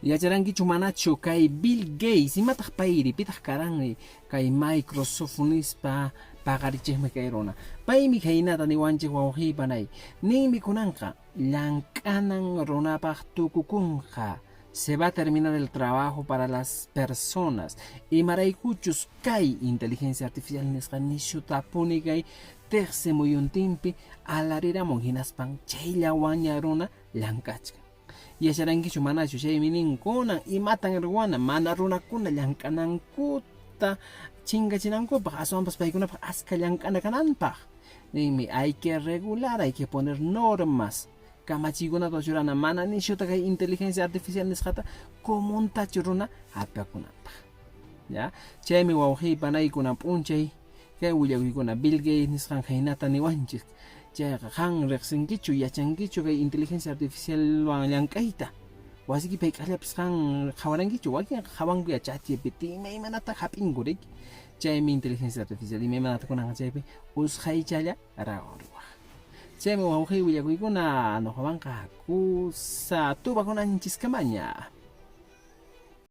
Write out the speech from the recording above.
Yacharankichu manachu kay Bill Gates, imataq payri, pitaq karanri kay Microsoft nispa paqarichiqmi kay runa. Paymi khaynata niwanchik wawqiy panay. Ninmi kunanqa llank'anan runapaq tukukunqa. Se va a terminar el trabajo para las personas. Imaraykuchus kay inteligencia artificial nisqa nishutapuni kay teqsi muyuntinpi alariramun hinaspan chayllawanña runa llank'achkan. Yacharankichu manachu? Chaymi nin kunan imatan ruwana mana runakuna llank'anankuta chinkachinankupaq, aswanpas paykunapaq askha llank'ana kananpaq. Ninmi hay que regular, hay que poner normas. Kamachiykunata churana mana nishuta kay inteligencia artificial nisqata comuntachu runa hap'akunanpaq. Ya, chaymi wawqiy panaykuna p'unchay kay willakuykuna Bill Gates nisqan khaynata niwanchik. Chayqa qan riqsinkichu, yachankichu kay inteligencia artificialwan llank'ayta? Wasiykipi hayk'aqllapis qan qhawarankichu? Wakinqa qhawanku ya ChatGPT imaymanata hap'inku riki. Chaymi inteligencia artificial imaymanata kunanqa chaypi usqhaychalla ruwaq. Chaymi wawqiy willakuykuna nuqawanqa kusa tupakunanchiskamaña.